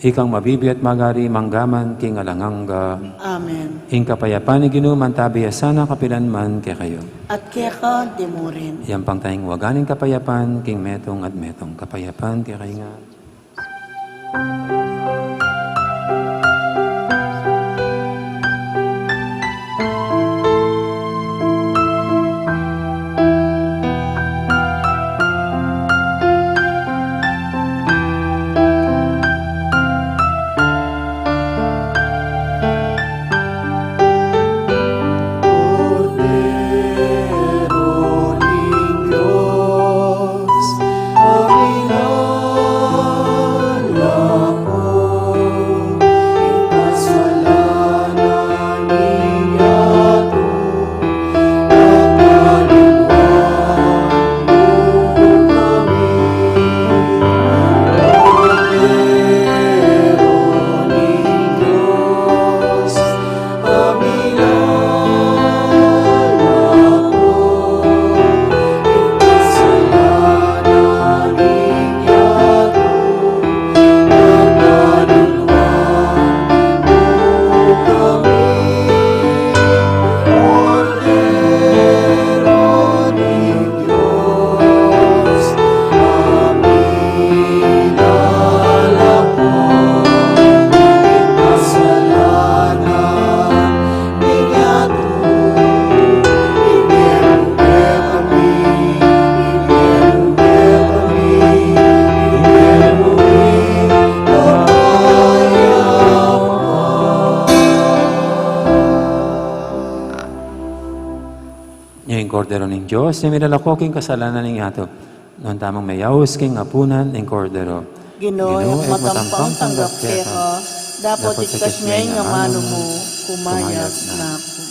ikang mabibie at magari mangga man king alang angga. Amen. Ing kapayapan ning Ginu mantabi ya sana kapilan man kekayu. At keka mu rin. Yampang tayang wagan ing kapayapan king metung at metung. Kapayapan kekayu ngan. Kordero ning Dios, a milalako king kasalanan ning yatu. Nuan tamung meyaus king apunan ning Kordero. Ginu, e ku matampang tanggap keka, dapot iktas me ing amanu mu, kumayap na ku.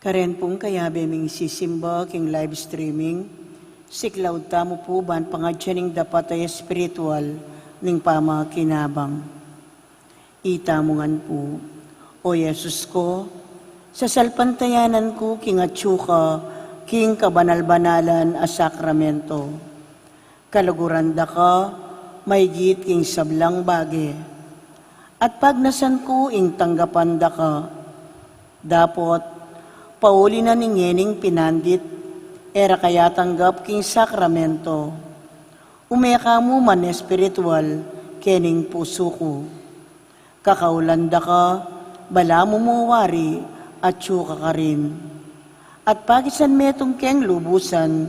Karen pung kayabe ming sisimba king live streaming, siklaud tamu pu ban pangadyan ing dapat a espiritual ning pamakinabang. Itamu ngan pu. O Jesus ko, sasalpantayanan ku king atsu ka king kabanal-banalan a sakramento. Kaluguran da ka maigit king sablang bage, at pagnasan ku ing tanggapan da ka. Dapot, pauli na ning ngening pinandit, e ra ka yatanggap king sakramento. Ume ka mu man espiritual kening pusu ku. Kakaulan da ka, balamu mu wari, atsu ka karin. At pakisan metung keng lubusan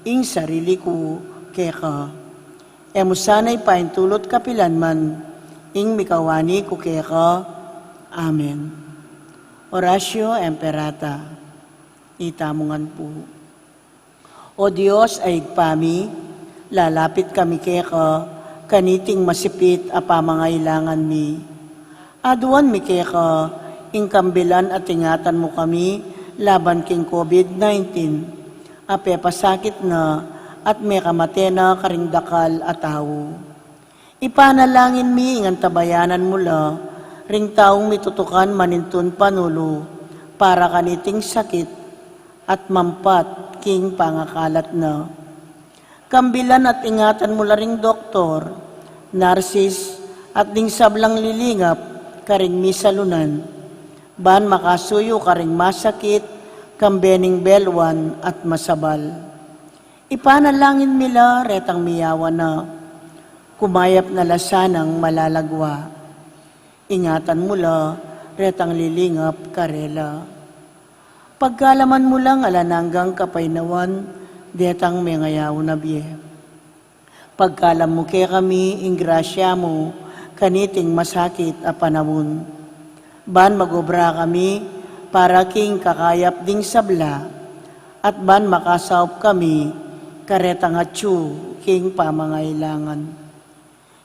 ing sarili ku keka. E mu sana ipaintulut kapilan man ing mikawani ku keka. Amen. Oratio Imperata. Itamu ngan pu. O Dios a Ibpa mi, lalapit kami keka kaniting masipit a pamangailangan mi. Aduan mi keka ing kambilan at ingatan mu kami laban king COVID nineteen a pepasakit na at mekamate na karing dakal a tau. Ipanalangin mi ing antabayanan mu la ring taung mitutukan manintun panulu para kaniting sakit at mampat king pangakalat na. Kambilan at ingatan mu la ring doktor, narsis, at ding sablang lilingap karing misalunan, ban makasuyu karing masakit, kambe ning beluan at masabal. Ipanalangin mi la retang miyawan na, kumayap na la sanang malalagwa. Ingatan mu la retang lilingap karela. Pagkalaman mu lang alang anggang kapaynawan detang mengayaw na bie. Pagkalam mu kekami ing grasya mu kaniting masakit a panaun. Ban magobra kami para king kakayap ding sabla, at ban makasaup kami karetang atsu king pamangailangan.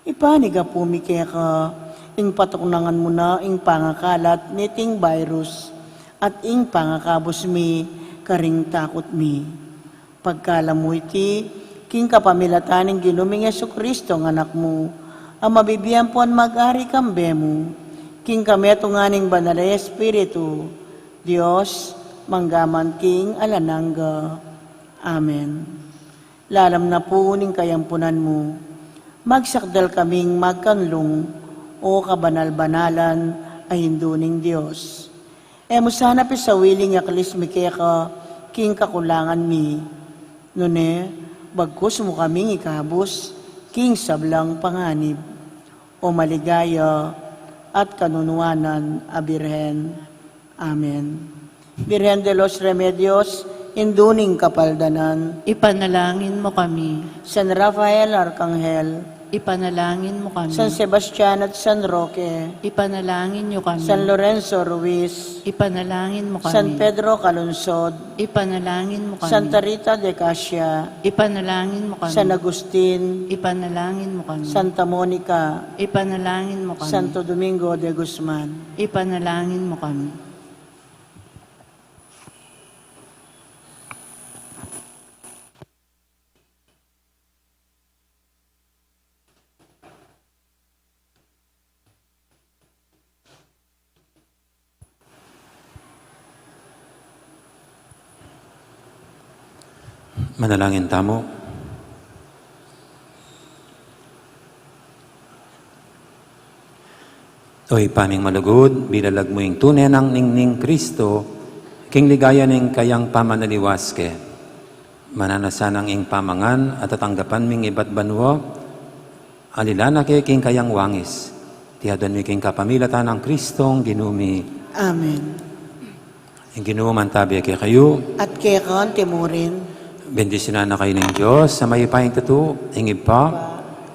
Ipanigapu mi keka ing patuknangan mu na ing pangakalat niting virus at ing pangakabus mi karing takut mi. Pagkalam mu iti king kapamilatan ning Ginu ming Jesucristo a Anak mu, a mabibie ampon mag-ari kambe mu king kametungan ning Banal a Espiritu, Dios, mangga man king alang angga. Amen. Lalam na pu ning kayampunan mu, magsakdal kaming magkanlung, o kabanal-banalan a Indu ning Dios. E mu sana pisawili ing aklis mi keka king kakulangan mi, nune bagkus mu kaming ikabus king sablang panganib. O maligaya at kanunuanan a Birhen. Amen. Birhen de los Remedios, Indu ning Kapaldanan. Ipanalangin mu kami. San Rafael Arkanghel. Ipanalangin mu kami. San Sebastian at San Roque. Ipanalangin yu kami. San Lorenzo Ruiz. Ipanalangin mu kami. San Pedro Calungsod. Ipanalangin mu kami. Santa Rita de Casia. Ipanalangin mu kami. San Agustin. Ipanalangin mu kami. Santa Monica. Ipanalangin mu kami. Santo Domingo de Guzman. Ipanalangin mu kami. Manalangin tamu. O Ibpa ming malugud, bilalag mu ing tune nang ningning Kristo king ligaya ning kayang pamanaliwas ke. Mananu na sanang ing pamangan a tatanggapan ming ibat banua, alilan na ke king kayang wangis. Iti aduan mi king kapamilatan nang Kristong Ginu mi. Amen. Ing Ginu mantabi kekayu. At keka antimurin. Bendisyunan na kayu ning Dios a mayupayang tutu, ing Ibpa,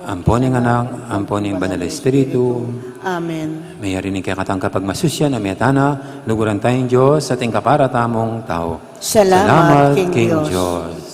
ampo ning Anak, ampo ning Banal a Espiritu. Amen. Mayari ning kekatang kapagmasusyan a meta na, luguran taya ing Dios at ing kapara tamung tau. Salamat king Dios.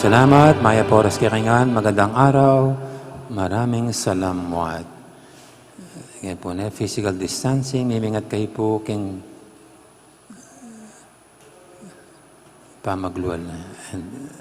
Salamat, mayap a oras kekanyan, magandang araw, maraming salamat. Yan po na, physical distancing, mimingat kayu po king pamaglual na. And,